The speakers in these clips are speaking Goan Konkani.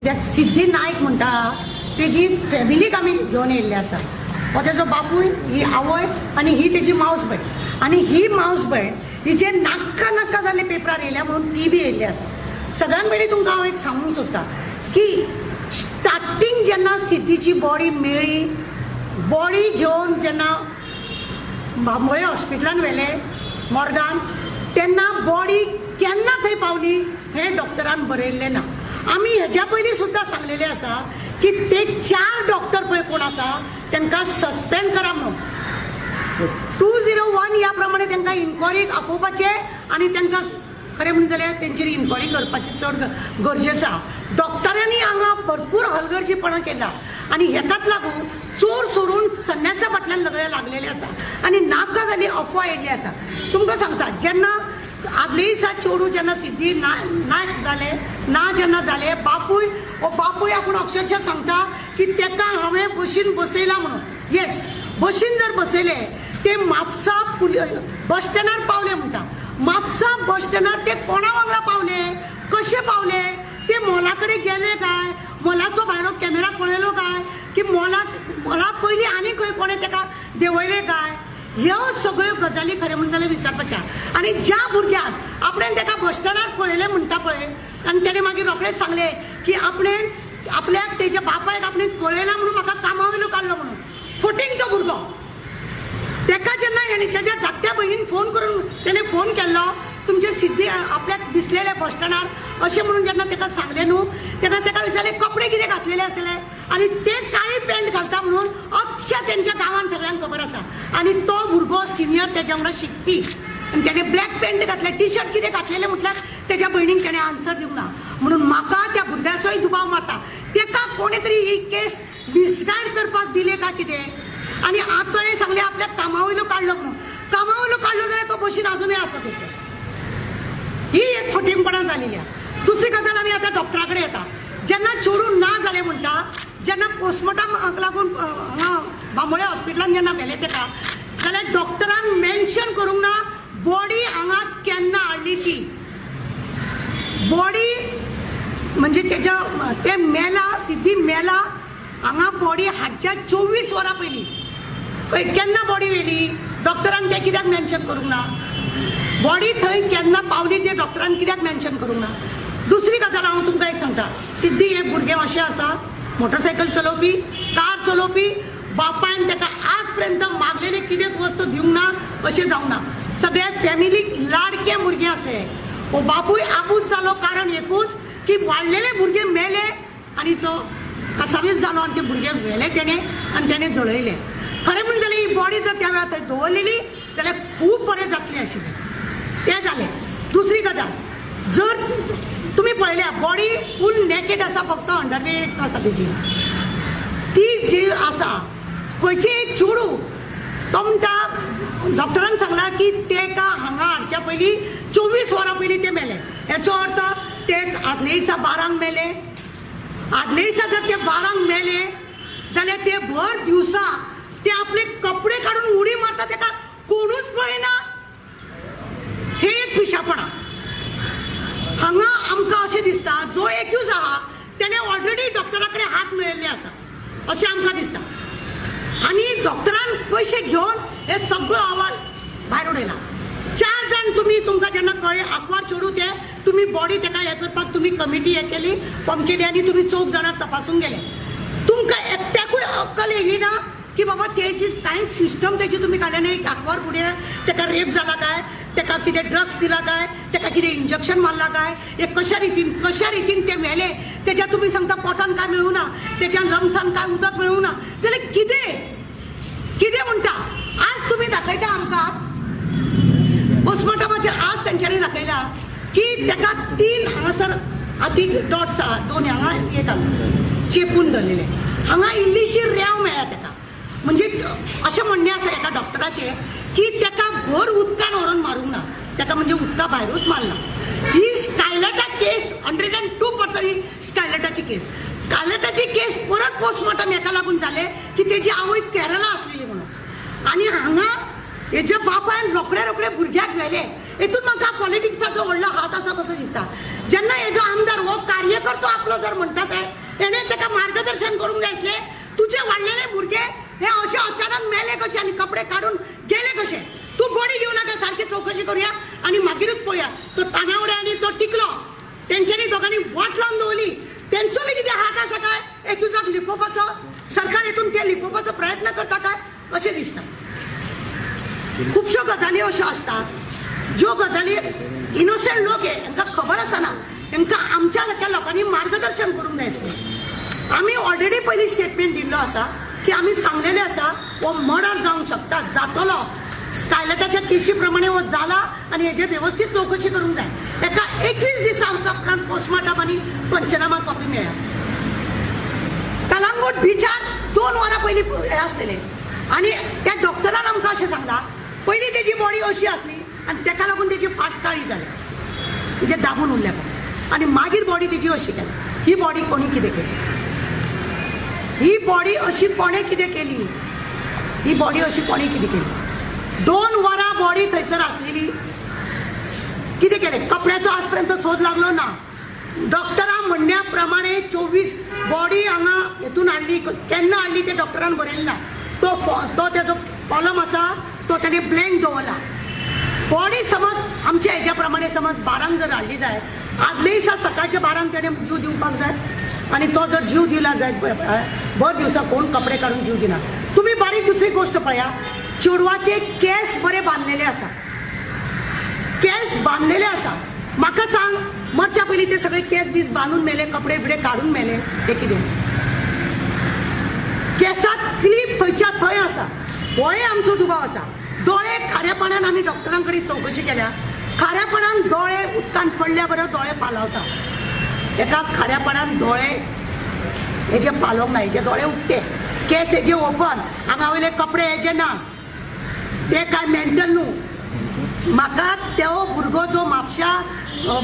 कित्याक सिद्धी नायक म्हणटा तेजी फॅमिलीक आमी घेवन येयल्ले आसा. हो तेजो बापूय, ही आवय आनी ही तेजी मावस भयण. आनी ही मावस भयण हिजे नाक्का नाक्का जाल्ले पेपरार येयल्या म्हणून ती बी येयल्ली आसा. सगळ्यान पयलीं तुमकां हांव एक सांगूंक सोदता की स्टार्टींग जेन्ना सिद्धीची बॉडी मेळ्ळी, बॉडी घेवन जेन्ना बांबोळे हॉस्पिटलान व्हेले मॉर्गान, तेन्ना बॉडी केन्ना थंय पावली हें डॉक्टरान बरयल्लें ना. आमी हेज्या पयलीं सुद्दां सांगलेलें आसा की ते 4 डॉक्टर पळय कोण आसा तांकां सस्पेंड करा म्हणून. 201 ह्या प्रमाणे तांकां इन्क्वायरीक आपोवपाचें आनी तांकां खरें म्हणून जाल्यार तेंचेर इन्क्वायरी करपाची चड गरजेचो आसा. डॉक्टरांनी हांगा भरपूर हलगर्जीपणां केला आनी हेकाच लागून चोर सोडून संन्यासा फाटल्यान सगळे लागलेले आसा आनी नाका जाली अफवा येयल्ली आसा. तुमकां सांगता, जेन्ना आदले दिसा चेडूं जेन्ना सिद्धी ना जाले ना जेन्ना जाले, बापूय हो बापूय आपूण अक्षरशः सांगता की तेका हांवें बशीन बसयला म्हणून. येस, बशीन जर बसयले ते म्हापसा बस स्टँडार पावले म्हणटा. म्हापसा बस स्टँडार ते कोणा वांगडा पावले, कशे पावले, ते मॉला कडेन गेले काय, मॉलाचो भायरो कॅमेरा पळयलो काय, की मॉला पयलीं आनी खंय कोणें तेका देंवयलें काय, ह्यो सगळ्यो गजाली खरें म्हणून जाल्यार विचारपाच्या. आनी ज्या भुरग्याक आपणें तेका बस स्टँडार पळयलें म्हणटा पळय, आनी तेणें मागीर रोखडेंच सांगलें की आपणें आपल्याक तेज्या बापायक आपणें पळयलां म्हणून म्हाका कामा वयलो काडलो म्हणून. फटींग तो भुरगो. तेका जेन्ना हेणें तेज्या धाकट्या भयणीन फोन करून तेणें फोन केल्लो, तुमचे सिद्धी आपल्याक दिसलेले बस स्टँडार अशें म्हणून जेन्ना तेका सांगलें न्हू, तेन्ना तेका विचारलें कपडे कितें घातलेले आसले, आनी ते काळी पॅन्ट घालता म्हणून अख्ख्या तेंच्या गांवान सगळ्यांक खबर आसा. आनी तो भुरगो सिनियर तेज्या वांगडा शिकपी आनी तेणें ब्लॅक पॅन्ट घातलें, टी शर्ट कितें घातलेलें म्हटल्यार तेज्या भयणीक तेणें आन्सर दिवंक ना. म्हणून म्हाका त्या भुरग्याचोय दुबाव मारता, तेका कोणें तरी ही केस मिसगायड करपाक दिले काय कितें. आनी आतां ताणें सांगलें आपल्याक कामा वयलो काडलो म्हणून. कामा वयलो काडलो जाल्यार तो बशीन आजुनूय आसा थंयसर. ही एक फटींगपणां जालेली आसा. दुसरी गजाल, आमी आतां डॉक्टरा कडेन येता. जेन्ना चेडूं ना जालें म्हणटा, जेन्ना पोस्टमॉर्टमाक लागून हांगा बांबोळे हॉस्पिटलान जेन्ना व्हेलें तेका, जाल्यार डॉक्टरान मेन्शन करूंक ना बॉडी हांगा केन्ना हाडली ती. बॉडी म्हणजे तेज्या ते मेला, सिद्धी मेला हांगा बॉडी हाडच्या 24 वरां पयलीं केन्ना बॉडी व्हेली डॉक्टरान तें कित्याक मेन्शन करूंक ना, बॉडी थंय केन्ना पावली ते डॉक्टरान कित्याक मेन्शन करूंक ना. दुसरी गजाल हांव तुमकां एक सांगता, सिद्धी हें भुरगें अशें आसा, मोटरसायकल चलोवपी, कार चलोवपी, बापायन तेका आज पर्यंत मागलेले कितेंच वस्तू दिवंक ना अशें जावंक ना. सगळ्या फॅमिलीक लाडके भुरगें आसले. हो बापूय आबूज जालो कारण एकूच की वाडलेले भुरगे मेले आनी तो कसावीस जालो आनी ते भुरगे व्हेले तेणें आनी तेणें जळयले. खरें म्हणून जाल्यार ही बॉडी जर त्या वेळार थंय दवरलेली जाल्यार खूब बरें जातलें आशिल्लें. तें जालें. दुसरी गजाल, जर तुमी पळयल्या बॉडी फूल नेकेड आसा, फक्त अंडरवेर आसा तेजी. ती जी आसा खंयची एक चेडूं, तो म्हणटा डॉक्टरान सांगला की तेका हांगा हाडच्या पयलीं 24 वरां पयलीं ते मेले. हेचो अर्थ ते आदले दिसा 12 मेले. आदले दिसा जर ते 12 मेले जाल्यार ते भर दिवसा ते आपले कपडे काडून उडी मारता, तेका कोणूच पळयना. हे एक पिशापणां. हांगा आमकां अशें दिसता जो एक्यूज आहा तेणें ऑलरेडी डॉक्टरा कडेन हात मेळयल्ले आसा अशें आमकां दिसता. आनी डॉक्टरान पयशे घेवन हे सगळो अहवाल भायर उडयला. 4 जाण तुमी, तुमकां जेन्ना कळ्ळें आंकवार चेडूं ते, तुमी बॉडी तेका हें करपाक तुमी कमिटी हें केली, फॉर्म केली आनी तुमी 4 जाणां तपासूंक गेले. तुमकां एकट्याकूय अक्कल येयली ना की बाबा तेजी कांयच सिस्टम तेजी तुमी काडले ना. एक आंकवार फुडें तेका रेप जाला काय, तेका कितें ड्रग्स दिला काय, तेका कितें इंजेक्शन मारला काय, हे कशा रितीन ते मेले, तेज्या तुमी सांगता पोटान काय मेळूं ना, तेज्या लंग्सान काय उदक मेळूं ना, जाल्यार कितें कितें म्हणटा. आज तुमी दाखयता आमकां पोस्टमॉर्टमाचेर, आज तेंच्यांनी दाखयला की तेका 3 हांगासर हातीक डॉट्स आहा, 2 हांगा एक हांगा चेपून धरलेले, हांगा इल्लीशी रेंव मेळ्ळ्या तेका. म्हणजे अशें म्हणणें आसा एका डॉक्टराचें की तेका भर उदकान व्हरोन मारूंक ना, तेका म्हणजे उदका भायरूच मारला. ही स्कायलटा केस 102% ही स्कायलटाची केस. स्कायलटाची केस परत पोस्टमॉर्टम हेका लागून जालें की तेजी आवय केरला आसलेली म्हणून. आनी हांगा हेच्या बापायन रोखडे रोखडे भुरग्याक व्हेले. हेतून म्हाका पॉलिटिक्साचो व्हडलो हात आसा कसो दिसता. जेन्ना हेजो आमदार हो कार्यकर्तो आपलो जर म्हणटा ते तेणें ताका मार्गदर्शन करूंक जाय आसलें. तुजे वाडलेले भुरगे हे अशे अचानक मेले कशे आनी कपडे काडून गेले कशे? तूं बॉडी घेवन नाका, सारकी चवकशी करुया आनी मागीरूच पळोवया. तो तानावडे आनी तो टिकलो तेंच्यांनी दोगांनी वाट लावन दवरली. तेंचो बी कितें हात आसा काय एक्युजाक लिपोवपाचो? सरकार हेतून ते लिपोवपाचो प्रयत्न करता काय अशें दिसता. खुबश्यो गजाली अश्यो आसतात ज्यो गजाली इनोसंट लोक हे हांकां खबर आसना. हांकां आमच्या सारक्या लोकांनी मार्गदर्शन करूंक जाय आसलें. आमी ऑलरेडी पयलीं स्टेटमेंट दिल्लो आसा की आमी सांगलेलें आसा हो मर्डर जावंक शकता, जातलो. स्कायलटाच्या केशी प्रमाणे हो जाला आनी हेजेर वेवस्थीत चवकशी करूंक जाय. ताका 21 दिसां उपरांत पोस्टमार्टम आनी पंचनामा कॉपी मेळ्ळ्या. कलांगूट बिचार 2 वरां पयलीं हें आसलेलें आनी त्या डॉक्टरान आमकां अशें सांगलां पयलीं तेजी बॉडी अशी आसली आनी ताका लागून तेजी फाट काळी जाली, म्हणजे दाबून उरल्या आनी मागीर बॉडी तेजी अशी केली. ही बॉडी कोणी कितें केली? ही बॉडी अशी कोणें कितें केली? ही बॉडी अशी कोणें कितें केली? 2 वरां बॉडी थंयसर आसलेली. कितें केलें? कपड्याचो आज पर्यंत सोद लागलो ना. डॉक्टरां म्हणण्या प्रमाणे 24 बॉडी हांगा हेतून हाडली, केन्ना हाडली ते डॉक्टरान बरयलें ना. तो तेजो कॉलम आसा तो ताणें ब्लँक दवरला. बॉडी समज आमच्या हेज्या प्रमाणे समज 12 जर हाडली जाय, आदले दिसा सकाळच्या 12 ताणें जीव दिवपाक जाय आनी तो जर जीव दिला जायत बर दिवसा कोण कपडे काडून जीव दिना. तुमी बारीक दुसरी गोश्ट पळया, चेडवाचे केस बरे बांदलेले आसा, केस बांदलेले आसा. म्हाका सांग मरच्या पयलीं ते सगळे केस बीस बांदून मेले, कपडे बिपडे काडून मेले, ते कितें? केसाक क्लीप थंयच्या थंय आसा, होय आमचो दुबाव आसा. दोळे खाऱ्यापणान आमी डॉक्टरां कडेन चवकशी केल्या, खाऱ्यापणान दोळे उदकान पडल्या बरोबर दोळे पालावता. ताका खाऱ्यापणान दोळे हेजे पालोवंक ना, हेजे दोळे उक्ते, केस हेजे ओपन, आंगा वयले कपडे हेजे ना. ते काय मेंटल न्हू. म्हाका तो भुरगो जो म्हापश्या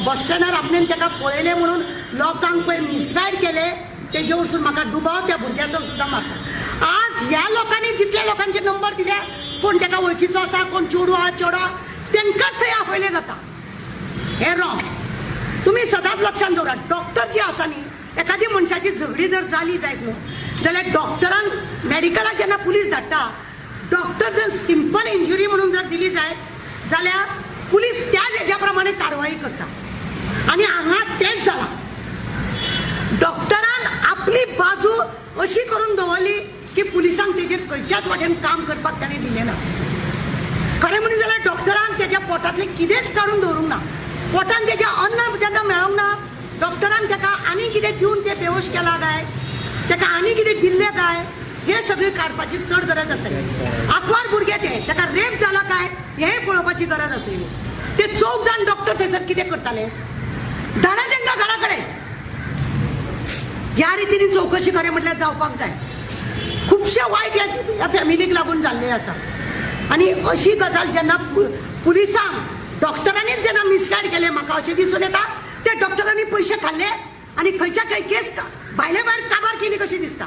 बस स्टँडार आपणेन ताका पळयलें म्हणून लोकांक पळय मिसगायड केले, तेजे वरसून म्हाका दुबाव त्या भुरग्याचो सुद्दां मारता. आज ह्या लोकांनी जितल्या लोकांचे नंबर दिले, कोण ताका वळखीचो आसा, कोण चेडू आहा चेडो आहा, तेंकांच थंय आपयलें जाता. हें रॉंग. तुमी सदांच लक्षांत दवरात, डॉक्टर जे आसा न्ही, एखादी मनशाची झगडी जर जाली जायत न्हू जाल्यार डॉक्टरान मेडिकलाक जेन्ना पुलीस धाडटा, डॉक्टर जर सिंपल इंजुरी म्हणून जर दिली जायत जाल्यार पुलीस त्याच हेज्या प्रमाणे कारवाई करता. आनी हांगा तेंच जालां. डॉक्टरान आपली बाजू अशी करून दवरली की पुलिसांक तेजेर खंयच्याच वाटेन काम करपाक ताणें दिलें ना. खरें म्हणून जाल्यार डॉक्टरान तेज्या पोटांतलें कितेंच काडून दवरूंक ना. पोटान तेज्या अन्न जेन्ना मेळोंक ना, डॉक्टरान ताका आनी कितें दिवन ते बेहोश केला काय, ताका आनी कितें दिल्लें काय, हें सगळें काडपाची चड गरज आसली. आंकवार भुरगें तें, ताका रेप जाला काय हें पळोवपाची गरज आसलेली. ते 4 जाण डॉक्टर थंयसर कितें करताले? धाडा तांकां घरा कडेन. ह्या रितीन चवकशी खरें म्हटल्यार जावपाक जाय. खुबशे वायट ह्या फॅमिलीक लागून जाल्ले आसा. आनी अशी गजाल जेन्ना पुलिसांक डॉक्टरांनीच जेन्ना मिसगायड केलें, म्हाका अशें दिसून येता त्या डॉक्टरांनी पयशे खाल्ले आनी खंयच्या खंय केस भायले भायर काबार केली कशी दिसता.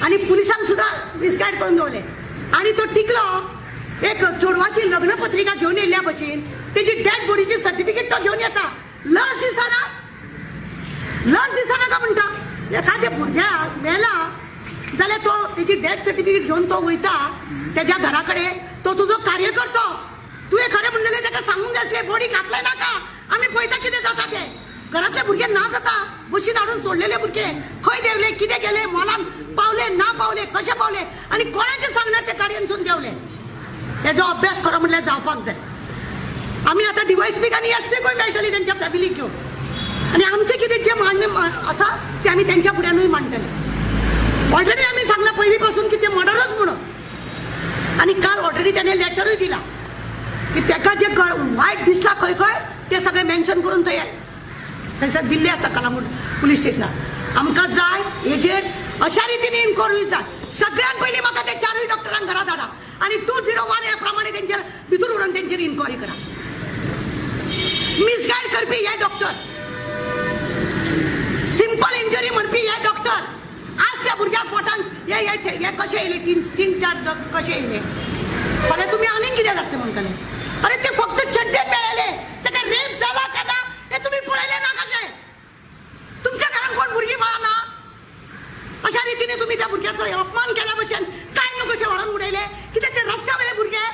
आनी पुलिसांक सुद्दां मिसगायड करून दवरले. आनी तो टिकलो एक चेडवाची लग्नपत्रिका घेवन येयल्ल्या भशेन तेजी डेड बॉडीची सर्टिफिकेट तो घेवन येता. लज दिसना, लज दिसना का म्हणटा? एखाद्या भुरग्याक मेला जाल्यार तो तेजी डेथ सर्टिफिकेट घेवन तो वयता तेज्या घरा कडेन, तो तुजो कार्यकर्तो, तुवें खरें म्हणलें जाल्यार ताका सांगूंक जाय आसलें बॉडी घातले नाका, आमी पळयता कितें जाता तें. घरांतले भुरगे ना जाता, बशीन हाडून सोडलेले भुरगे खंय देंवले, कितें केलें, मॉलान पावले ना पावले, कशे पावले आनी कोणाचें सांगणार ते गाडयेनसून देंवले. तेजो अभ्यास खरो म्हणल्यार जावपाक जाय. आमी आतां डीवायएसपीक आनी एसपीकूय मेळटली तेंच्या फॅमिलीक घेवन, आनी आमचें कितें जें मांडणें आसा तें आमी तेंच्या फुड्यानूय मांडटले. ऑलरेडी आमी सांगलां पयलीं पासून की तें मर्डरूच म्हणून, आनी काल ऑलरेडी तेणें लेटरूय दिला की ताका जें वायट दिसलां खंय खंय तें सगळें मेन्शन करून थंय थंयसर दिल्लें आसा कलांगूट पुलीस स्टेशनार. आमकां जाय हेजेर अशा रितीन इन्क्वायरी जाय. सगळ्यात पयलीं म्हाका ते 4 डॉक्टरांक घरा धाडा आनी 201 ह्या प्रमाणे तेंचेर भितर उडोवन तेंचेर इन्क्वायरी करा. मिसगायड करपी हे डॉक्टर, सिंपल इंजरी म्हणपी हे डॉक्टर, आज त्या भुरग्याक पोटान हे हे कशें येयले, 3-4 ड्रग्स कशें येयले, फाल्यां तुमी आनीक कितें जातलें म्हणटले. अरे ते फक्त चड्डे मेळले, ताका रेप जाला काय ना हे तुमी पळयलें ना कशें? तुमच्या घरान कोण भुरगीं बाळां ना? अशा रितीने तुम्ही त्या भुरग्याचो अपमान केल्या भशेन काय न्हू कशें व्हरून उडयले. कित्याक ते रस्त्या वयले भुरगे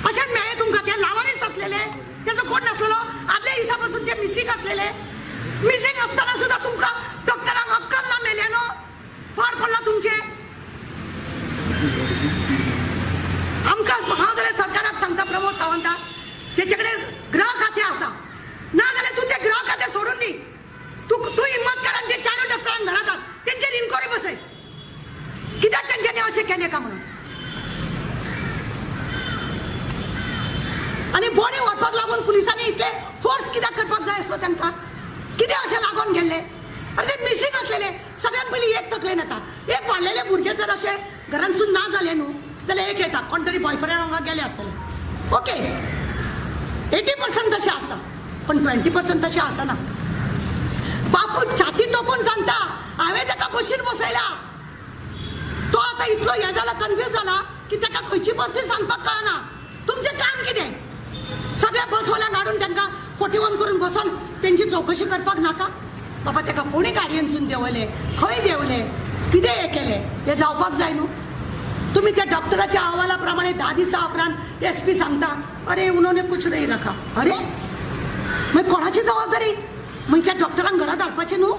अशेंच मेळ्ळे तुमकां, ते लावारीस आसलेले, तेजो कोण नासलेलो, आदल्या दिसा पासून ते मिसींग आसलेले. मिसींग आसतना सुद्दां तुमकां डॉक्टरांक अक्कल ना मेले न्हू, पाड पडला तुमचे. आमकां हांव जाल्यार सरकाराक सांगता, प्रमोद सावंताक, तेचे कडेन गृह खातें आसा, ना जाल्यार तूं तें गृह खातें सोडून दी. तूं तूं हिम्मत कर आनी ते चारूय डॉक्टरांक घरांत हाड, तेंचेर इन्क्वायरी बसय, कित्याक तेंच्यांनी अशें केलें काय म्हणून. आनी बॉडी व्हरपाक लागून पुलिसांनी इतले फोर्स कित्याक करपाक जाय आसलो तांकां? कितें अशें लागून गेल्ले? अरे ते मिसींग आसलेले. सगळ्यात पयलीं एक तकलेन येता, एक वाडलेले भुरगे जर अशें घरांतसून ना जाले न्हू जाल्यार एक येता, कोण तरी बॉयफ्रेंड वांगडा गेले आसतले, ओके 80% तशें आसता, पण 20% तशें आसना. बापूय छाती टोकून सांगता, हांवें ताका बशीर बसयला, तो आतां इतलो हें जाला, कन्फ्यूज जाला की ताका खंयची बस ती सांगपाक कळना. तुमचें काम कितें? सगळ्या बसवाल्यांक हाडून तांकां 41 करून बसोवन तेंची चवकशी करपाक नाका? बाबा ताका कोणी गाडयेनसून देंवयले, खंय देंवले, कितें हें केलें, हें जावपाक जाय न्हू. तुमी त्या डॉक्टराच्या अहवाला प्रमाणे 10 दिसां उपरांत एस पी सांगता, अरे उन्होंने कुछ नहीं रखा. अरे मागीर कोणाची जबाबदारी? मागीर त्या डॉक्टरांक घरात हाडपाचें न्हू.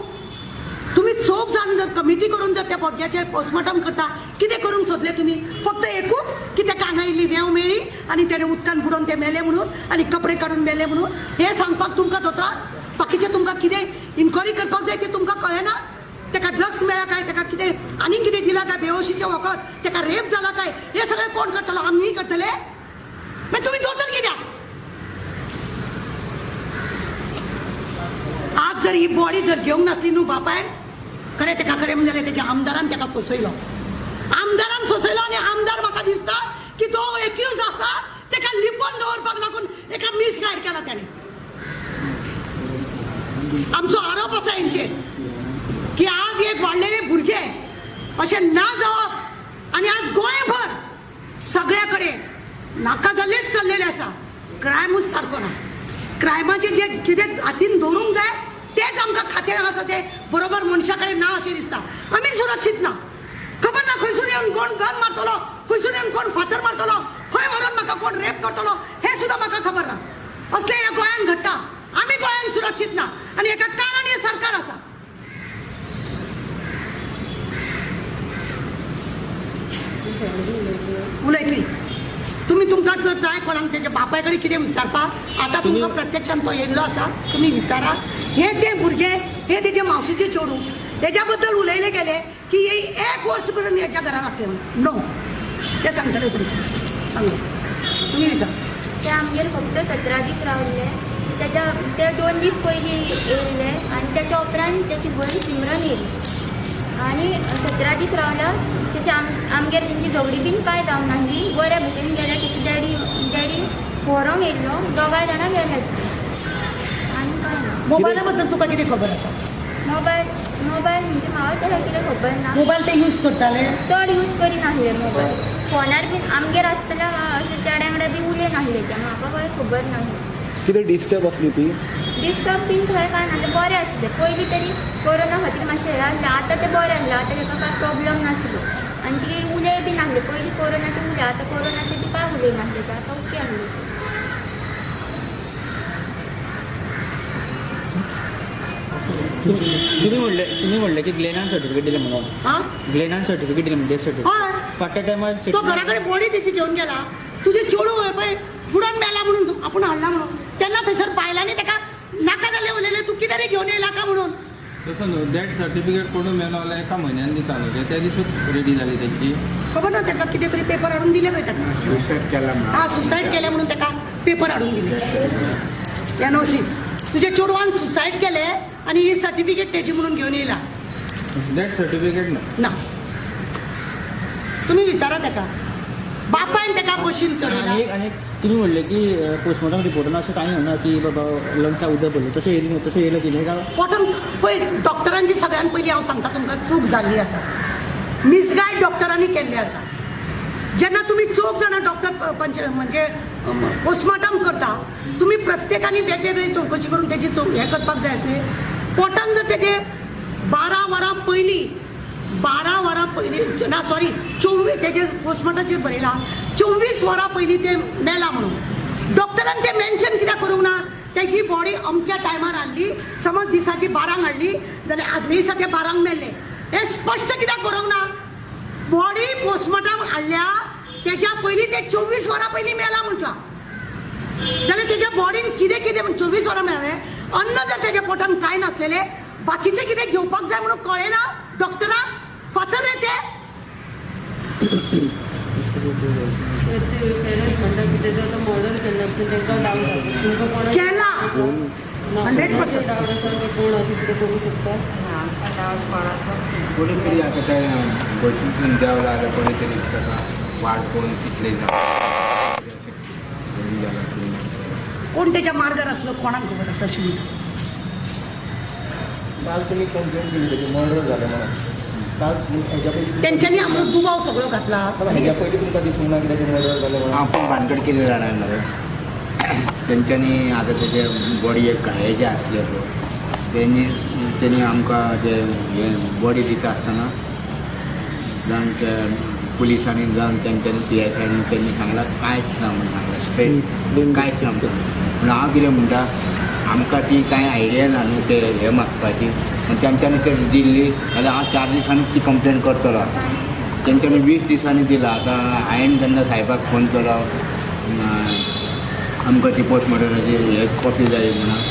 तुमी चौग जाण जर कमिटी करून जर त्या बोडग्याचें पोस्टमॉर्टम करता, कितें करूंक सोदलें तुमी? फक्त एकूच की ताका हांगा इल्ली रेंव मेळ्ळी आनी तेणें उदकान बुडोवन ते मेले म्हणून आनी कपडे काडून मेले म्हणून हें सांगपाक तुमकां दोतोराक? बाकीचें तुमकां कितें इन्क्वायरी करपाक जाय तें तुमकां कळना? ताका ड्रग्स मेळ्ळा काय, ताका कितें आनीक कितें दिलां काय, बेहोशीचें वखद, ताका रेप जाला काय, हें सगळें कोण करतलो? आमी करतले? मागीर तुमी दोतोर कित्याक? आज जर ही बॉडी जर घेवंक नासली न्हू बापायन, खरें ताका खरें म्हणलें जाल्यार तेच्या आमदारान ताका फसयलो, आमदारान फसयलो. आनी आमदार म्हाका दिसता की तो एक्यूज आसा, ताका लिपोवन दवरपाक लागून एका मिसगायड केला ताणें. आमचो आरोप आसा हेंचेर की आज एक वाडलेले भुरगे अशें ना जावप आनी आज गोंयभर सगळ्या कडेन नाका जाल्लेच चल्लेलें आसा. क्रायमूच सारको ना, क्रायमाचें जें कितें हातीन दवरूंक जाय तेच आमकां खातें आसा तें बरोबर मनशा कडेन ना अशें दिसता. आमी सुरक्षीत ना, खबर ना खंयसून येवन कोण गन मारतलो, खंयसून येवन कोण फातर मारतलो, खंय व्हरोन म्हाका कोण रेप करतलो हें सुद्दां म्हाका खबर ना. असलें ह्या गोंयांत घडटा. आमी गोंयांत सुरक्षीत ना आनी हेका कारण हें सरकार आसा. उलयतली तुमी, तुमकां जर जाय कोणाक तेच्या बापाय कडेन कितें विचारपाक, आतां तुमकां प्रत्यक्षान तो येयल्लो आसा, तुमी विचारा. हे ते भुरगे, हे तेजे मावशीचे चेडूं, हेज्या बद्दल उलयले गेले की हे एक वर्स करून हेच्या घरान आसले म्हणून. नो, ते सांगतले तुमकां, सांगू तुमी विचार. ते आमगेर फक्त 17 दीस रावल्ले, तेच्या ते 2 दीस पयलीं येयल्ले आनी तेच्या उपरांत तेची भयण सिमरन येयली आनी 17 दीस रावल्या. तेचे आमगेर तेंची झगडी बीन कांय जावंक नासली, बऱ्या भशेन गेल्या. तेची डॅडी व्हरोंक येयल्लो, दोगांय जाणां गेल्यात आनी कांय ना. मोबायला बद्दल तुका कितें खबर आसा? मोबायल म्हणजे म्हाका तशें कितें खबर ना. मोबायल ते यूज करताले? चड यूज करिनासले मोबायल, फोनार बीन आमगेर आसतना अशें चेड्या वांगडा बी उलयनासले ते, म्हाका कांय खबर नासलें. कितें डिस्टर्ब आसली ती? डिस्टर्ब बीन थंय कांय नासलें, बरें आसलें. पयलीं तरी कोरोना खातीर मातशें हें आसलें, आतां तें बरें आसलें, आतां ताका कांय प्रॉब्लम नासलो आनी ती उलय बी नासले. पयलीं कोरोनाचे उलय, आतां कोरोनाचे ती कांय उलयनासले, आतां ओके आसलें. तुम्ही म्हणले की ग्लेनान सर्टिफिकेट दिलें म्हणून, ग्लेनान सर्टिफिकेट दिलें म्हणजे सर्टिफिकेट फाटल्या टायमार तो घरा कडेन बॉडी तेची घेवन गेला, तुजे चेडूं पळय बुडोन मेला म्हणून आपूण हाडला म्हणून, तेन्ना थंयसर बायलांनी ताका नाका जाल्लें उलयलें, तूं कितें घेवन येयला काय म्हणून. तसो न्हू, डेथ सर्टिफिकेट कोणूय मेलो जाल्यार एका म्हयन्यान दिता न्हू, त्या दिसूच रेडी जाली तेंची. खबर ना ताका कितें तरी पेपर हाडून दिले खंय ताका, हा सुसायड केलें म्हणून ताका पेपर हाडून दिले. एनओसी तुजे चेडवान सुसायड केलें आनी ही सर्टिफिकेट तेजी म्हणून घेवन येयला. डेथ सर्टिफिकेट ना ना, तुमी विचारा ताका, बापायन ताका बशीन चडयला. आनी तुमी म्हणलें की पोस्टमॉर्टम रिपोर्टान अशें कांय येवना की बाबा लंग्सा उदक भरलें, तशें येयलें न्हू, तशें येयलें कितें काय? पोटम पळय डॉक्टरांची सगळ्यान पयलीं हांव सांगता तुमकां चूक जाल्ली आसा, मिसगायड डॉक्टरांनी केल्लें आसा. जेन्ना तुमी चौग जाणां डॉक्टर पंच म्हणजे पोस्टमॉर्टम करता तुमी प्रत्येकाने वेगवेगळी चवकशी करून त्याची हें करपाक जाय आसलें. पोटान जर तेजे 12 वरां पयलीं 12 वरां पयलीं ना सॉरी 24 तेजे पोस्टमॉर्टमाचेर बरयलां 24 वरां पयलीं ते मेला म्हणून डॉक्टरान ते मेन्शन कित्याक करूंक ना. तेजी बॉडी अमक्या टायमार हाडली, समज दिसाची 12 हाडली जाल्यार आदले दिसा ते 12 मेल्ले, हें स्पश्ट कित्याक बरोवंक ना. बॉडी पोस्टमॉर्टम हाडल्या तेज्या पयलीं ते 24 वरां पयलीं मेला म्हटलां जाल्यार तेज्या बॉडीन कितें कितें 24 वरां मेळ्ळें, अन्न जर तेज्या पोटान कांय नासलेलें, बाकीचें कितें घेवपाक जाय म्हणून कळ्ळें ना डॉक्टराक, फातर रे ते. केला 100%. कोणी तरी आतां ते बशींतल्यान देंवला जाल्यार कोणी तरी ताका वाट पळोवन कितले जावं कोण तेच्या मार्गार आसलो कोणाक खबर आसा अशें म्हणटा. काल तुमी कंप्लेन केली तेजी मर्डर जालें म्हणून, काल हेज्या पयलीं तेंच्यांनी आमकां दुबाव सगळो घातला. हेज्या पयलीं तुमकां दिसूंक ना कित्याक मर्डर जालें म्हणून? आपूण भानगड कितें जाणा मरे, तेंच्यांनी आतां तेजे बॉडयेक घाये जे आसले पळय तेणी तेणी आमकां जे हे बॉडी दिता आसतना जावन ते पुलिसांनी जावन तेंच्यांनी पी एस आयनी तेंणी सांगलां कांयच ना म्हणून सांगलां, स्ट्रेट कांयच ना म्हणून. पूण हांव कितें म्हणटा, आमकां ती कांय आयडिया ना न्हू ते हे मागपाची, पूण तेंच्यांनी ते दिल्ली जाल्यार हांव 4 दिसांनी ती कंप्लेन करतलो. तेंच्यांनी 20 दिसांनी दिला. आतां हांवें जेन्ना साहेबाक फोन केलो आमकां ती पोस्टमॉर्टमाची हे कॉपी जाय म्हणून,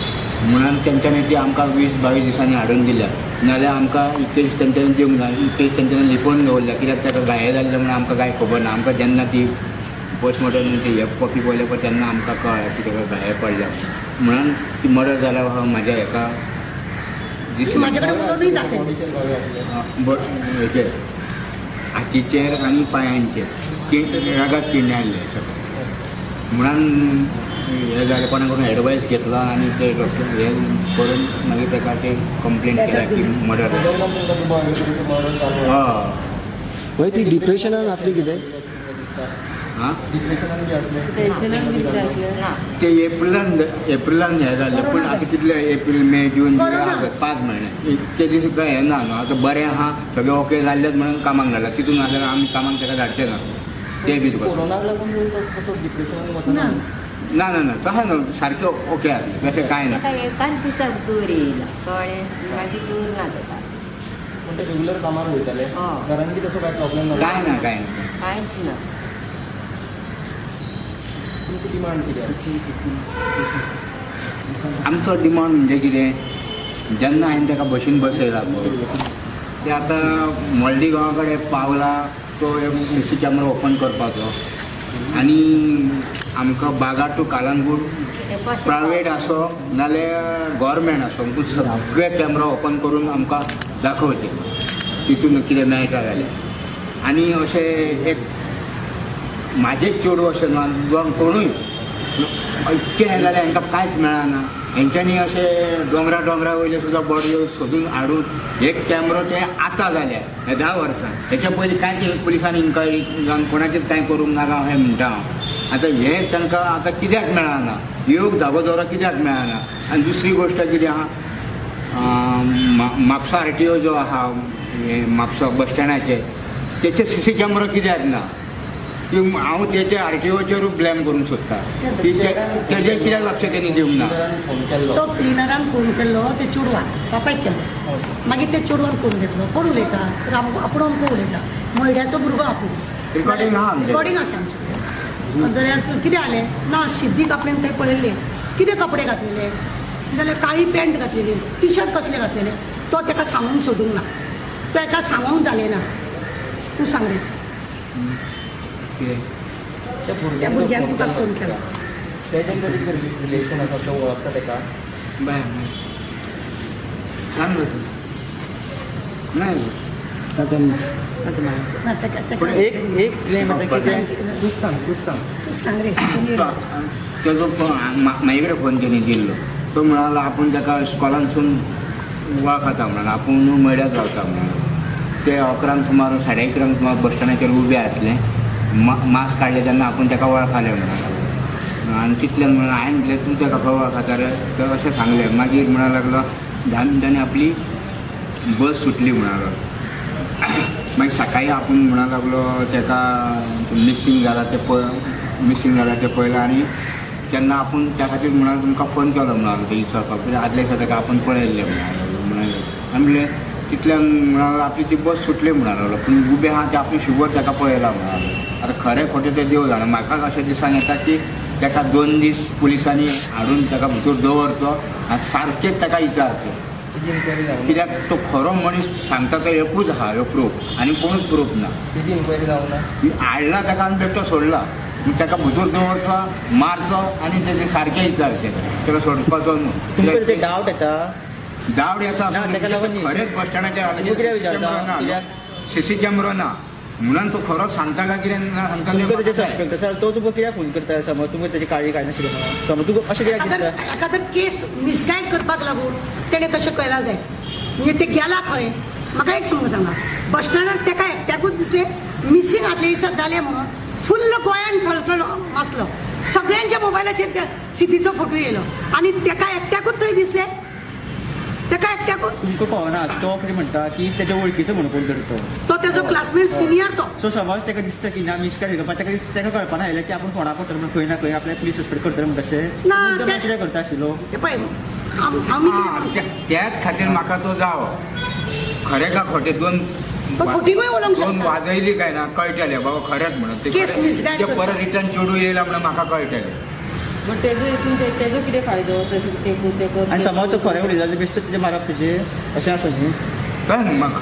म्हणून तेंच्यांनी ती आमकां 20-22 दिसांनी हाडून दिल्या. नाजाल्यार आमकां इतके दीस तेंच्यांनी दिवंक ना, इतके दीस तेंच्यांनी लिपोवन दवरल्या कित्याक ताका घाये जाल्ले म्हणून आमकां कांय खबर ना. आमकां जेन्ना ती पोस्टमॉर्टमाची हे कॉपी पळयल्या पळय तेन्ना आमकां कळ्ळें की ताका घाये पडल्या म्हणून ती मर्डर जाल्या म्हाज्या हेका दिसलें. हेचेर हातीचेर आनी पांयांचेर रगत किण्णे आसलें सगळें म्हणून हें जालें. कोणा कडून एडवायस घेतला आनी ते डॉक्टर हे करून मागीर ताका ते कंप्लेन केल्या की मर्डर. हय, ती डिप्रेशनान आसली कितें? आं, ते एप्रिलान हें जालें, पूण आतां कितले एप्रील मे जून जुलय ऑगस्ट 5 म्हयने इतके दीस काय हें ना न्हू. आतां बरें आहा सगळें ओके जाल्लेंच म्हणून कामाक घाला, तितून नाजाल्यार आमी कामाक ताका धाडचे ना. ते बी ना ना ना तशें न्हू, सारकें ओके आसलें तशें कांय ना. एकाच दिसाक जोर येयला कळ्ळें, मागीर जोर ना ताका. पूण ते रेगुलर कामार वयताले, घरान बी तसो कांय प्रॉब्लेम ना? कांय ना, कांय ना, कांयच ना. तुमची डिमांड कितें? आमचो डिमांड म्हणजे कितें, जेन्ना हांवें ताका बशीन बसयला पळय ते आतां मोल्दी गांवा कडेन पावला तो एक सी सी कॅमेरा ओपन करपाचो आनी आमकां बागा टू कालांगूट प्रायवेट आसो नाल्यार गोवोरमेंट आसो सगळे कॅमेरा ओपन करून आमकां दाखोवचे तितून कितें मेळटा जाल्यार. आनी अशें एक म्हाजें चेडूं अशें ना जावं कोणूय इतकें हें जाल्यार हांकां कांयच मेळना. हेंच्यांनी अशें दोंगरा दोंगरा वयले सुद्दां बॉडयो सोदून हाडून एक कॅमरो ते आतां जाल्या हे 10 वर्सां, हेच्या पयलीं कांयच पुलिसांनी इन्क्वायरी जावन कोणाचेच कांय करूंक नाका अशें म्हणटा हांव. आतां हें तांकां आतां कित्याक मेळना, योग धागो दवरो कित्याक मेळना. आनी दुसरी गोश्ट कितें आहा, म्हापसा आर टी ओ जो आहा म्हापसा बस स्टँडाचेर तेचे सी सी कॅमरो कित्याक ना, की हांव तेचे आर टी ओचेरूय ब्लेम करूंक सोदता की तेजेर कित्याक लक्ष तेणी दिवंक ना. तो क्लिनरान फोन केल्लो ते चेडवान बापायक केल्लो, मागीर ते चेडवान फोन घेतलो, कोण उलयता तर आपूण अमको उलयता, मयड्याचो भुरगो आपूण, रिकॉर्डिंग आहा, रिकॉर्डिंग आसा आमचे कडेन. जाल्यार कितें जालें ना, सिद्दीक आपणें थंय पळयल्लें कितें कपडे घातलेले जाल्यार काळी पॅन्ट घातलेली, टी शर्ट कसलें घातलेलें, तो ताका सांगूंक सोदूंक ना, तो ताका सांगूंक जालें ना. तूं सांग रे, त्या त्या भुरग्यान तुका फोन केला तेजें तरी कितें रिलेशन आसा, तो वळखता ताका? बाय सांग नाही पूण एक एक क्लेम आसा की तूच सांग, तूच सांग, तूं सांग रे. तेजो म्हाजे कडेन फोन तेणी दिल्लो, तो म्हणालो आपूण ताका इस्कॉलानसून वळखता म्हणून, आपूण मयड्यात रावता म्हणून. ते 11 सुमार 11:30 सुमार बस स्टँडाचेर उबे आसले, मास्क काडले तेन्ना आपूण ताका वळखले म्हणून. आनी तितल्यान म्हणून हांवें म्हटलें तूं ताका खबर आसा तर तो अशें सांगलें. मागीर म्हणा लागलो 10 मिनटांनी आपली बस सुटली म्हणालो. मागीर सकाळी आपूण म्हणा लागलो ताका मिसींग जाला तें मिसींग जाला तें पळयलां आनी तेन्ना आपूण त्या खातीर म्हणा तुमकां फोन केलो म्हणालो ते विचारपाक कित्याक आदल्या दिसा ताका आपूण पळयल्लें म्हणालो म्हणलें आनी म्हणलें तितल्यान म्हणालो आपली ती बस सुटली म्हणालो पूण उबें आहा तें आपली शुवर ताका पळयला म्हणालो. आतां खरें खोटें तें देव जाणा. म्हाका अशें दिसान येता की ताका 2 दीस पुलिसांनी हाडून ताका भितर दवरचो आनी सारकेंच ताका विचारचें कित्याक तो खरो मनीस सांगता तो एकूच आहा ह्यो प्रूफ आनी कोणूच प्रूफ ना. तेजी इन्क्वायरी जावंक ना. हाडला ताका आनी बेठो सोडला. ताका भितर दवरचो मारचो आनी तेजे सारकें विचारचें ताका सोडपाचो न्हू. तुमकां ते डावट येता? डावट येता खरेंच बस स्टँडाचेर सीसी कॅमेरो ना म्हणून तो खरो सांगता काय कितें सांगता. तुमकां सस्पेक्ट आसा तो तुमकां कित्याक फोन करता? समज तुमकां तेजी काळजी कांय नाशिल्ली समज तुका अशें कित्याक दिसता? एखादो केस मिसगायड करपाक लागून तेणें तशें केलां जाय. म्हणजे ते गेला खंय म्हाका एक समज सांगा. बस स्टँडार तेका एकट्याकूच दिसलें मिसींग आदले दिसा जालें म्हणून फुल्ल गोंयान खळखळ वाचलो सगळ्यांच्या मोबायलाचेर त्या सिद्धीचो फोटो येयलो आनी तेका एकट्याकूच थंय दिसलें. तेका एकट्याकूच तुमकां कळना तो कितें म्हणटा की तेच्या वळखीचो म्हणून कोण तरी तो तेजो क्लासमेट सिनियर तो. सो समज तेका दिसता की ना मिसगायड करपाक ताका ताका कळपाना आयलें की आपूण फोंडा पडटलो म्हणून खंय ना खंय आपल्याक पुलीस सस्पेक्ट करतले म्हणटा तशें ना कितें करता आशिल्लो ते पळय आमी त्याच खातीर म्हाका तो जावो खरें का खोटें 2 दोन वाजयली काय ना कळटलें बाबा खरेंच म्हणून ते परत रिटर्न चेडूं येयला म्हणून म्हाका कळटलें. बट तेजो हितून तेजो कितें फायदो तशें आनी समज तो खरें उलयता जाल्यार बेश्टें तेजें मारप तुजें अशें आसा न्ही. तर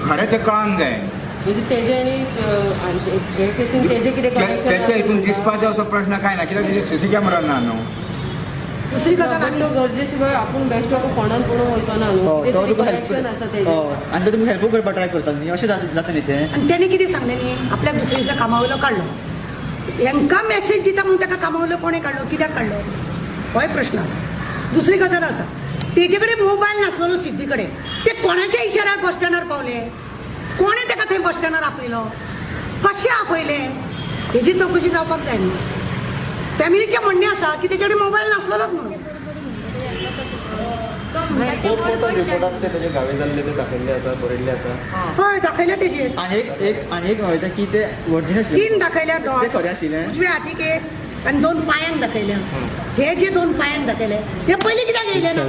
खरें तें कळोंक जाय म्हणजे तेजें आनी हे केसीन तेजें कितें कनेक्शन तेच्या हितून दिसपाचो असो प्रश्न कांय ना कित्याक तेजेर सीसी कॅमेरा ना न्हू. दुसरी गजाल तो गरजे शिवाय आपूण बेश्टो फोंडान पळोवंक वचना न्हू. कनेक्शन आसा तेजें आनी तो तुमकां हेल्पूय करपाक ट्राय करता न्ही अशें जाता न्ही तें. आनी तेणें कितें सांगलें न्ही आपल्याक दुसरे दिसा कामा वयलो काडलो हेंकां मॅसेज दिता म्हणून ताका कामा वयलो कोणें काडलो कित्याक काडलो होय प्रश्न आसा. दुसरी गजाल आसा तेजे कडेन मोबायल नासलेलो सिद्धी कडेन ते कोणाच्या इशाऱ्यार बस स्टँडार पावले कोणें ताका थंय बस स्टँडार आपयलो कशें आपयलें हेजी चवकशी जावपाक जाय न्ही. फॅमिलीचें म्हणणें आसा की तेजे कडेन मोबायल नासलेलोच म्हणून. पोस्टमॉर्टम रिपोर्टात ते तेजे घावे जाल्ले ते दाखयल्ले आसा बरयल्ले आसा. हय दाखयल्या तेजेर. आनी एक आनी एक म्हणटा की ते वर्जीन आशिल्ले 3 दाखयल्या ते खरें आशिल्लें उजव्या हातीक एक आनी 2 पांयांक दाखयल्या. हे जे 2 पांयांक दाखयले हे पयलीं कित्याक येयले ना?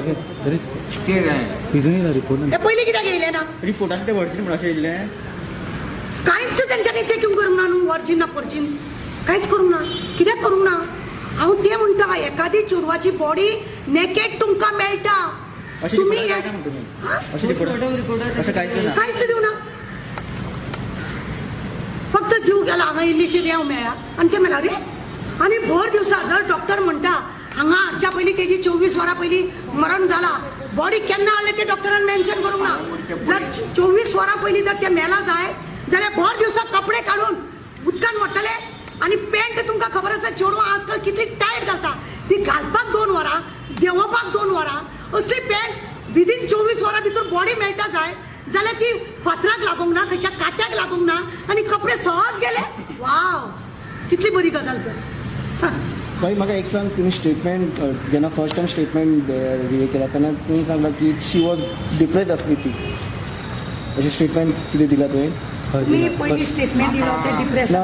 हे पयलीं कित्याक येयले ना? रिपोर्टान ते वर्जीन म्हणून अशें येयल्लें कांयच तेंच्यांनी चॅकींग करूंक ना न्हू वर्जीन ना पर्जीन कांयच करूंक ना. कित्याक करूंक ना? हांव तें म्हणटा एकादी चेडवाची बॉडी नेकेड तुमकां मेळटा तुमी कांयच दिवना फक्त जीव गेला हांगा इल्लीशी रेंव मेळ्ळा आनी तें मेळ्ळा रे. आनी भर दिवसा जर डॉक्टर म्हणटा हांगा हाडच्या पयलीं तेजी 24 वरां पयलीं मरण जाला बॉडी केन्ना हाडलें तें डॉक्टरान मेन्शन करूंक ना. जर 24 वरां पयलीं जर तें मेला जाय जाल्यार भर दिवसा कपडे काडून उदकान व्हरतले आनी पेंट तुमकां खबर आसा चेडवां आजकाल कितली टायट घालता ती घालपाक 2 वरां देंवोवपाक 2 वरां असली पेंट विदीन 24 वरां भितर बॉडी मेळटा जाय जाल्यार ती फातराक लागूंक ना खंयच्या काट्याक लागूंक ना आनी कपडे सहज गेले. वाव कितली बरी गजाल तर. भाई म्हाका एक सांग तुमी स्टेटमेंट जेन्ना फर्स्ट टायम स्टेटमेंट हे केला तेन्ना तुमी सांगला की शी वॉज डिप्रेस आसली ती अशें स्टेटमेंट कितें दिलां तुवें? मी पयलीं स्टेटमेंट दिलो तें डिप्रेस ना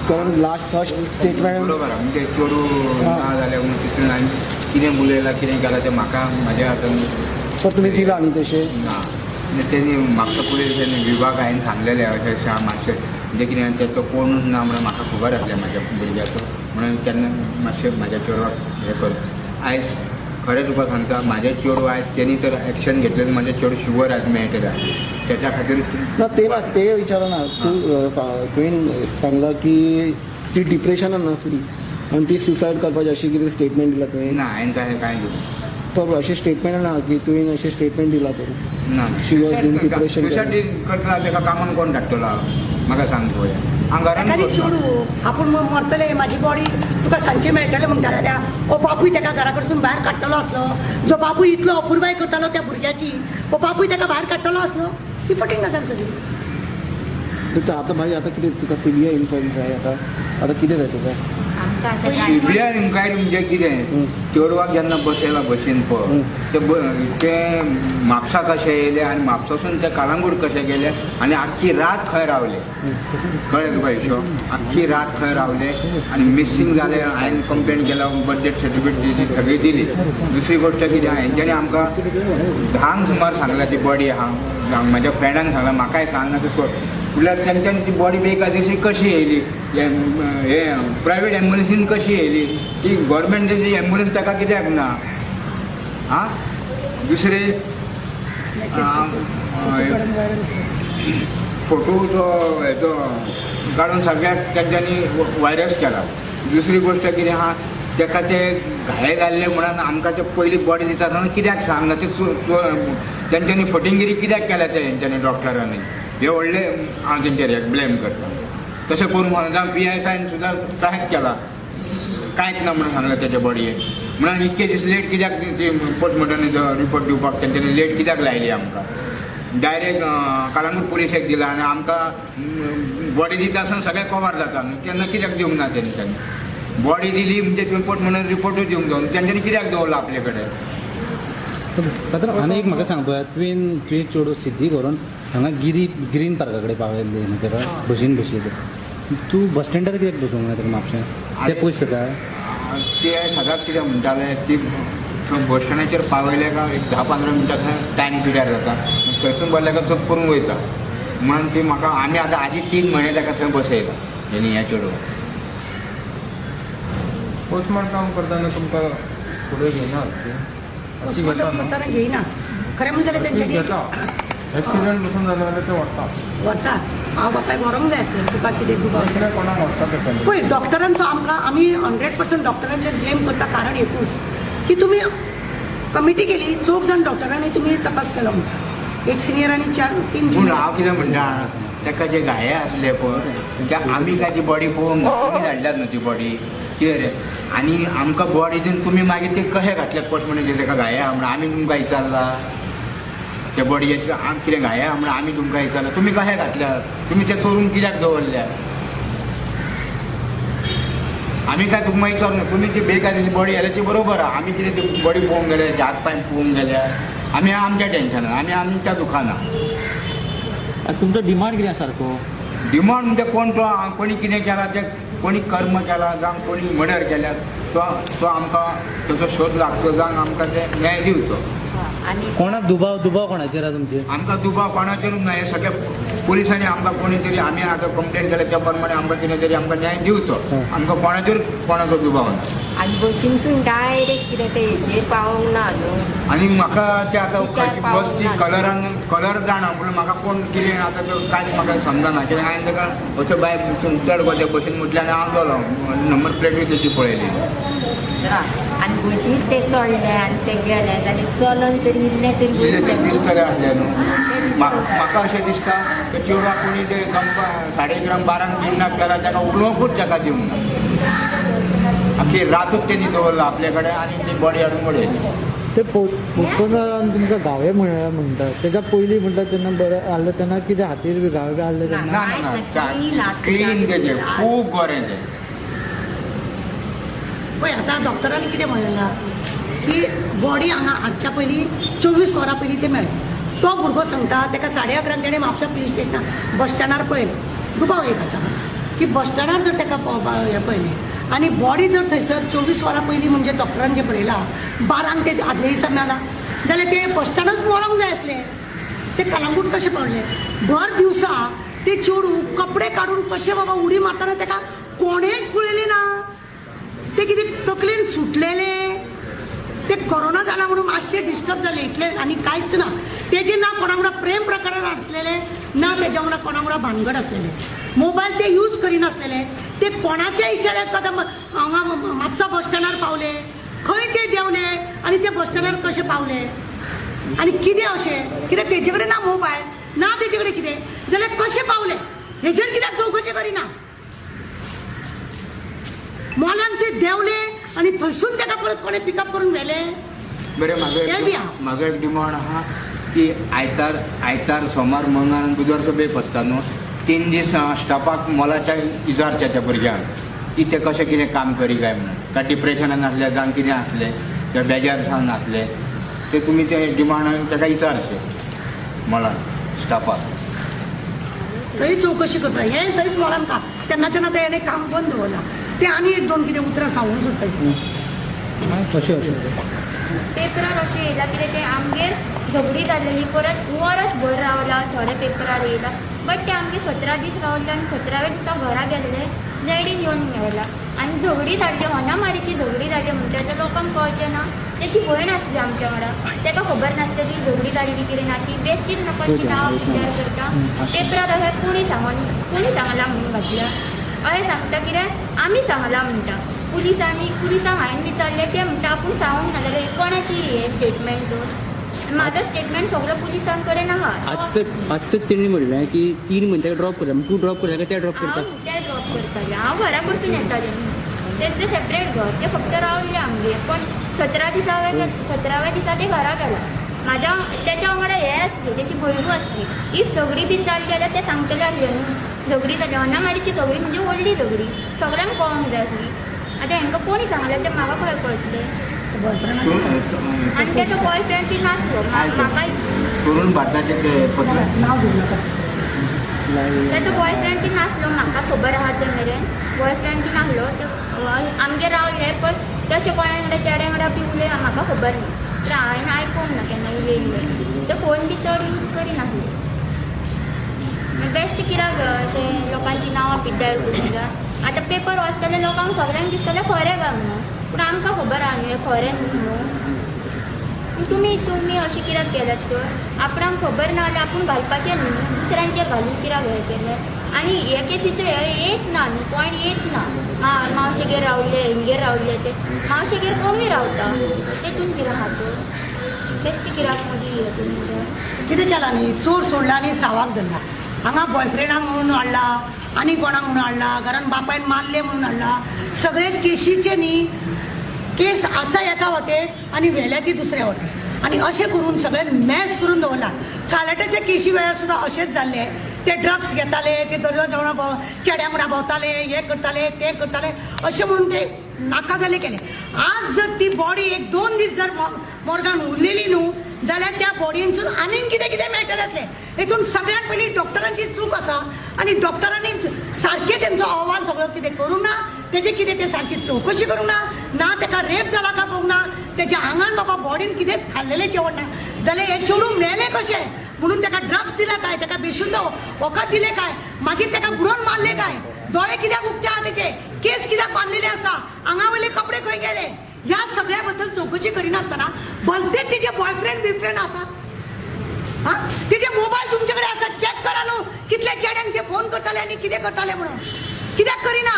कारण लास्ट फर्स्ट स्टेटमेंट बरोबर म्हणजे चेडूं ना जालें म्हणून तितून हांवें कितें उलयलां कितें केलां तें म्हाका म्हाज्या हातान तर तुमी दिलां न्ही तशें ना. तेणी म्हाका पयलीं विभाग हांवें सांगलेलें अशें अशें मातशें म्हणजे कितें तेचो कोणूच ना म्हणून म्हाका खबर आसलें म्हाज्या भुरग्याचो म्हणून तेन्ना मातशें म्हाज्या चेडवाक हें कर. आयज खरें तुका सांगता म्हाजें चेडूं आयज तेणी तर एक्शन घेतलें म्हाजें चेडूं शुवर आयज मेळटलें तेच्या खातीर ना ते ना ते विचारना. तूं तुवें सांगलां की ती डिप्रेशनान नासली आनी ती सुसायड करपाची अशें कितें स्टेटमेंट दिलां तुवें? ना हांवें तशें कांय दिवं पर अशें स्टेटमेंट ना की तुवें अशें स्टेटमेंट दिलां करूं ना. She was in depression. Suicide करतलो ताका कामाक कोण धाडटलो म्हाका सांग पळोवया. एखादी चेडूं आपूण मरतलें म्हाजी बॉडी तुका सांजचें मेळटलें म्हणटा जाल्यार हो बापूय ताका घरा कडसून भायर काडटलो आसलो जो बापूय इतलो अपुरबाय करतालो त्या भुरग्याची हो बापूय ताका भायर काडटलो आसलो ही फटींग गजाल सगळी. आतां भाई आतां कितें तुका सीबीआय इन्क्वायरी जाय आतां आतां कितें जाय तुका? सीबीआय इन्क्वायरी म्हणजे कितें, चेडवाक जेन्ना बसयला बशीन पळय ते म्हापसा कशे येयले आनी म्हापसासून ते कालांगूट कशे गेले आनी आख्खी रात खंय रावले, कळ्ळें तुका हिशोब, आख्खी रात खंय रावले आनी मिसींग जाले. हांवें कंप्लेन केला, बर्थ डेथ सर्टिफिकेट दिली, सगळी दिली. दुसरी गोश्ट कितें, हेंच्यांनी आमकां 10 सुमार सांगला ती बॉडी आहा, म्हाज्या फ्रेंडांक सांगला, म्हाकाय सांगना ते सोड. म्हणल्यार तेंच्यांनी ती बॉडी बेकायदेशीर कशी येयली, हे प्रायवेट एम्बुलन्सीन कशी येयली, ती गव्हर्मेंटाची एम्बुलन्स ताका कित्याक ना. आं, दुसरे फोटो तो हेचो काडून सगळ्याक तेंच्यांनी वायरस केला. दुसरी गोश्ट कितें आहा, ताका ते घाये घाल्ले म्हणून आमकां ते पयली बॉडी दिता आसतना कित्याक सांगना, ते तेंच्यांनी फटिंगिरी कित्याक केल्या ते हेंच्यांनी डॉक्टरांनी, हे व्हडले हांव तेंचेर ब्लेम करता. तशें करूं म्हणून जावं PSI सुद्दां कांयच केला, कांयच ना म्हणून सांगलें तेच्या बॉडयेक. म्हणून इतके दीस लेट कित्याक ती पोस्टमॉर्टम रिपोर्ट दिवपाक तेंच्यांनी लेट कित्याक लायली आमकां. डायरेक्ट कालांगूट पुलिसेक दिला आनी आमकां बॉडी दिता आसतना सगळें कवर जाता न्हू, तेन्ना कित्याक दिवंक ना तेंच्यांनी. बॉडी दिली म्हणजे तुवें पोस्टमॉर्टम रिपोर्टूय दिवंक जाय, तेंच्यांनी कित्याक दवरला आपले कडेन. पात्रांव आनी एक म्हाका सांग पळय, तुवें चेडूं सिद्धी करून हांगा गिरी ग्रीन पार्का कडेन पावयल्ली न्हू ताका बशीन बशिल्ले, तूं बस स्टँडार कित्याक बसूंक ना ताका म्हापशें, ते पयस जाता. ते सदांच कितें म्हणटाले ती थंय बस स्टँडाचेर पावयले काय एक 10-15 मिनटां थंय टायम पिरियड जाता, थंयसून बसले काय चोप करून वयता. म्हणून ती म्हाका आमी आतां आदी 3 म्हयने ताका थंय बसयला तेणी ह्या चेडवाक. पोस्टमॉर्टम करतना तुमकां फुडें घेयना, पोस्टमॉर्टम करतना घेयना. खरें म्हणजें जाल्यार तेंच्यांनी एक्सिडंट पसून जालें जाल्यार ते व्हरता व्हरता. हांव बापायक व्हरूंक जाय आसलें, तुका कितें दुबाव आसता कोणाक व्हरता ते. पळय डॉक्टरांचो आमकां, आमी 100% डॉक्टरांचेर ब्लेम करता. कारण एकूच की तुमी कमिटी केली, 4 जाण डॉक्टरांनी तुमी तपास केलो म्हणटा, एक सिनियर आनी 4-3 पूण हांव कितें म्हणटा, ताका जे घाये आसले पळय ते आमी काय ती बॉडी पळोवंक तुमी धाडल्यात न्हू ती बॉडी कितें रे, आनी आमकां बॉडी दिवन तुमी मागीर ते कशे घातल्यात पोस्टमॉर्टम ताका घाये आहा म्हणून आमी तुमकां विचारला, त्या बॉडयेचे कितें घाये आहा म्हणून आमी तुमकां विचारला, तुमी कशे घातल्यात, तुमी ते चोरून कित्याक दवरल्या, आमी काय तुमकां विचारूं ना. तुमी ती बेकायदेशीर बॉडी आयल्या ती बरोबर आहा, आमी कितें ती बॉडी पळोवंक गेले, हात पांय पळोवंक गेल्या, आमी आमच्या टेन्शनान, आमी आमच्या दुखाना. तुमचो डिमांड कितें सारको? डिमांड म्हणजे कोण तो कोणी कितें केला ते, कोणी कर्म केला जावं कोणी मर्डर केल्या तो आमकां ताचो शोध लागचो, जावं आमकां ते न्याय दिवचो. कोणाक दुबाव, दुबाव कोणाचेर आहा तुमचेर? आमकां दुबाव कोणाचेरूच ना, हे सगळे पुलिसांनी आमकां कोणी तरी, आमी आतां कंप्लेन केल्या त्या प्रमाणे आमकां कितें तरी आमकां न्याय दिवचो, आमकां कोणाचेर कोणाचो दुबाव ना. आनी बशीनसून डायरेक्ट कितें ते हेजेर पावोंक ना न्हू. आनी म्हाका ते आतां बस ती कलरान कलर जाणा, पूण म्हाका कोण कितें आतां तो कांयच म्हाका समजना, कित्याक हांवें ताका असो बायक चड गो त्या बशीन म्हटल्यार आनी हांव गेलो, नंबर प्लेटूय तेची पळयली. आनी बशीर ते चडले आनी ते गेले जाल्यार चलोन तरी इल्लें तरी इल्लें दिसतलें आसलें न्हू. म्हाका अशें दिसता ते चेडवाक कोणी ते 11:30 12 किडनॅप केला, ताका उलोवंकूच ताका दिवंक ना, आख्खी रातूच तेणी दवरला आपले कडेन आनी ती बॉडी हाडून उडयली. ते पोस्टमॉर्टमान तुमकां घावे म्हणटा, तेच्या पयलीं म्हणटा तेन्ना बरें आहलें तेन्ना कितें हातीर बी घावे बी आहले तेन्ना? ना, क्लीन तेजें, खूब बरें तें. पळय आतां डॉक्टरांनी कितें म्हणलें की बॉडी हांगा हाडच्या पयलीं 24 वरां पयलीं तें मेळ्ळें. तो भुरगो सांगता ताका 11:30 तेणें म्हापसा पुलीस स्टेशनार बस स्टँडार पळयलें. दुबाव एक आसा की बस स्टँडार जर ताका हें पळयलें आनी बॉडी जर थंयसर 24 वरां पयलीं म्हणजे डॉक्टरान जें बरयलां 12 ते आदले दिसा मेला जाल्यार ते बस स्टँडारूच मरोंक जाय आसलें, ते कलंगूट कशें पावलें? भर दिवसा ते चेडूं कपडे काडून कशें बाबा उडी मारतना ताका कोणेंच पळयलें ना, ते कितें तकलेन सुटलेले, ते कोरोना जाला म्हणून मातशें डिस्टर्ब जालें इतलें आनी कांयच ना. तेजें ना कोणा वांगडा प्रेम प्रकरण आसलेलें ना, तेज्या वांगडा कोणा वांगडा भानगड आसलेलें, मोबायल ते यूज करिनासलेले, ते कोणाच्या इशाऱ्याक कदम हांगा म्हापसा बस स्टँडार पावले, खंय ते देंवले आनी ते बस स्टँडार कशे पावले आनी कितें अशें कित्याक तेजे कडेन ना मोबायल ना तेजे कडेन कितें जाल्यार कशें पावले हेजेर कित्याक चवकशी करिना. मॉलान ते देंवले आनी थंयसून ताका परत कोणें पिकअप करून व्हेलें. बरें, म्हाजो एक डिमांड आहा की आयतार सोमार मंगळार आनी बुधवारचो बेप आसता न्हू, 3 दीस स्टाफाक मोलाच्या इजारच्या त्या भुरग्यांक की ते कशें कितें काम करी काय म्हणून, काय डिप्रेशनान आसलें जावं कितें आसलें किंवा बेजार जावन आसलें ते तुमी ते डिमांड ताका विचारचें मॉलान स्टाफाक. थंय चवकशी करता हें थंयच मॉलान काम तेन्नाच्यान आतां हेणें काम बंद दवरलां. ते आनी एक दोन कितें उतरां सांगूंक सोदता. अशें अशें पेपरार अशें येयलां कितें तें आमगेर झगडी जाल्लेली परत वरस भर रावला थोडे पेपरार येयला, बट ते आमगे 17 दीस रावले आनी 17व्या दिसा घरा गेल्ले डॅडीन येवन मेळला आनी झगडी जाल्ली होनामारीची झगडी जाली म्हणटा ते लोकांक कळचें ना. तेची भयण आसली आमच्या वांगडा, ताका खबर नासता ती झगडी जाल्ली कितें ना, ती बेश्टीच लोकांची नांवां विचार करता. पेपरार अशें कोणी सांगून कोणी सांगलां म्हणून घातल्या अशें सांगता कितें आमी सांगलां म्हणटा. पुलिसांनी पुलिसांक हांवें विचारलें ते म्हणटा आपूण सांगूंक ना जाल्यार कोणाची हें स्टेटमेंट, म्हाजो स्टेटमेंट सगळो पुलिसां कडेन आहा. आत्ताच तेणी म्हणलें की 3 मनशाक ड्रॉप करता, तूं ड्रॉप करता काय ते ड्रॉप करता? हांव ते ड्रॉप करतालें, हांव घरा कडसून येतालें न्हू, तेंचें सेपरेट घर, ते फक्त रावल्ले आमगेर. पण 17 दिसा ते घरा गेला. म्हाज्या तेच्या वांगडा हें आसली तेची भयणू आसली. If झगडी बीन जाली जाल्यार ते सांगतले आसले न्हू झगडी जाली. होनामारीची झगडी म्हणजे व्हडली झगडी सगळ्यांक कळोंक जाय आसली. आतां हेंकां कोणी सांगलें तें म्हाका खंय कळटलें. आनी तेचो बॉयफ्रेंड बी नासलो म्हाका तरुण भारताचें तें पत्र तेचो बॉयफ्रेंड बी नासलो म्हाका खबर आहा ते मेरेन बॉयफ्रेंड बी नासलो. ते आमगेर रावले पण तशें कोणा वांगडा चेड्या वांगडा बी उलय म्हाका खबर न्ही, तर हांवें आयकूंक ना केन्ना उलयल्लें. ते फोन बी चड यूज करिनासले. बेश्ट कित्याक अशें लोकांची नांवां पिड्ड्यार करूंक जाय. आतां पेपर वाचतले लोकांक सगळ्यांक दिसतलें खरें काय म्हणून, पूण आमकां खबर आहा न्हू हें खरें न्हू म्हणून. तुमी तुमी अशें कित्याक केल्यात तर आपणाक खबर ना जाल्यार आपूण घालपाचें न्हू, दुसऱ्यांचेर घालून कित्याक हें केलें. आनी हे केसीचो हे येत ना न्हू पॉयंट येत ना. मावशेगेर रावले हिंगेर रावले ते मावशेगेर कोणूय रावता तेतून कितें आहा तर बेश्टें कित्याक मदीं हें करून कितें केलां न्ही, चोर सोडला आनी सावाक धरला. हांगा बॉयफ्रेंडाक म्हणून हाडला आनी कोणाक म्हणून हाडला, घरान बापायन मारले म्हणून हाडला. सगळे केशीचे न्ही केस आसा एका वाटेन आनी व्हेल्या ती दुसऱ्या वाटेन, आनी अशें करून सगळें मॅस करून दवरला. कालाटाच्या केशी वेळार सुद्दां अशेंच जाल्लें. ते ड्रग्स घेताले, ते दर्या जेवणा चेड्या वांगडा भोंवताले, हें करताले तें करताले अशें म्हणून ते नाका जाल्ले केले. आज जर ती बॉडी एक 2 दीस जर मोर्गान उरलेली न्हू जाल्यार त्या बॉडीनसून आनीक कितें कितें मेळटलें आसलें. हितून सगळ्यांत पयलीं डॉक्टरांची चूक आसा आनी डॉक्टरांनी सारकें तेंचो अहवाल सगळो कितें करूंक ना, तेजें कितें तें सारकी चवकशी करूंक ना, ना तेका रेप जाला काय पळोवंक ना, तेच्या आंगान बाबा बॉडीन कितेंच खाल्लेलें जेवण ना जाल्यार हें चेडूं मेलें कशें म्हणून तेका ड्रग्स दिला काय, तेका बेशुद्ध वखद दिलें काय, मागीर तेका बुडोवन मारलें काय, दोळे कित्याक उक्ते आहा तेचे, केस कित्याक बांदलेले आसा, आंगा वयले कपडे खंय गेले, ह्या सगळ्या बद्दल चवकशी करिनासतना भलतेच तेजे बॉयफ्रेंड बिफ्रेंड आसा. हा तेजे मोबायल तुमचे कडेन आसा, चॅक करा न्हू कितले चेड्यांक ते फोन करताले आनी कितें करताले म्हणून, कित्याक करिना.